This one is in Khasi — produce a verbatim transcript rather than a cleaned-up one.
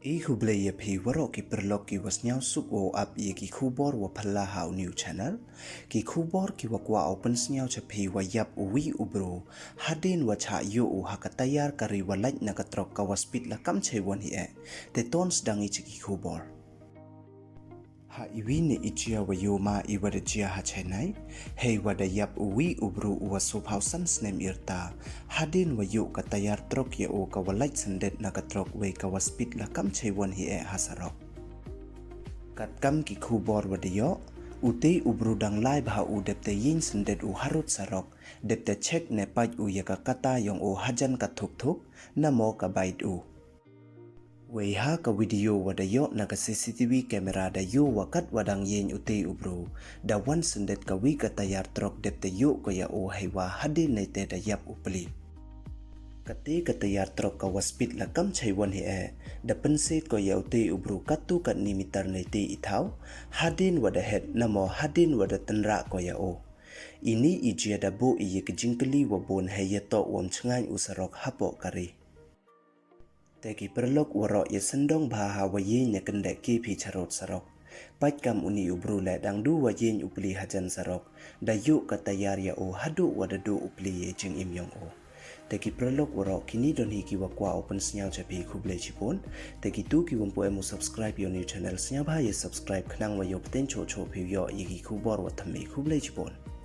I khublei ïa phi waroh ki paralok ki wa sniawsuk u ap ïa ki khubor wa phylla ha u new channel. Ki khubor ki wa kwah u pynsniaw cha phi wa ïap u wi u bru hadien wa chah ïoh u ha ka tayar kari wa lait na ka trok ka wa speed la kam chei wan hi eh. Te ton sdang i cha ki khubor. Ha i wi ne i jia wa ïoh ma i wa da jia ha Chennai, hei wa da ïap u wi u bru u wa sophaw san snem irta hadien wa ïoh ka tayar trok ïa u ka wa lait syndet na ka trok wei ka wa speed la kam chei wan hi eh ha sarok. Katkam ki khubor wa da ïoh, u te u bru dang lai bha u dep te ïing syndet u harud sarok, dep te check ne pait u ïa ka kata yong u hajan ka thuk thuk, na mo ka bait u. Wei ha ka video wa da ïoh na ka C C T V camera da ïoh wa kat wa dang ïeng u te u bru da wan syndet ka wi ka tayar trok dep te ïoh ko ïa u hei wa hadien nei te da ïap u pli. Ka te ka tayar trok ka wa speed la kam chei wan hi eh, da pynset ko ïa u te u bru katu katni meter nei te i thaw, hadien wa da het na mo hadien wa da tynrah ko ïa u. Ini i jia da buh i ïa ka jingkylli wa bun hei ïa toh wam chngaiñ u sarok hapoh kari. Te ki paralok waroh ïa sendong bha ha wa ïeng ne kyndek ki phi charot sarok. Pait kam uni u bru le dang du wa ïeng u pli hajan sarok, da ïoh ka tayar ïa u haduh wa da du u pli ïa jingim yong u. Te ki paralok waroh kini don hi ki wa kwah u pynsniaw cha phi khublei chibun. Te ki tu ki wam pu em u subscribe ïa u new channel sniaw bha ïa subscribe khnang wa ïoh pten choh choh phi ïoh ïa ki khubor wa thymmai khublei chibun.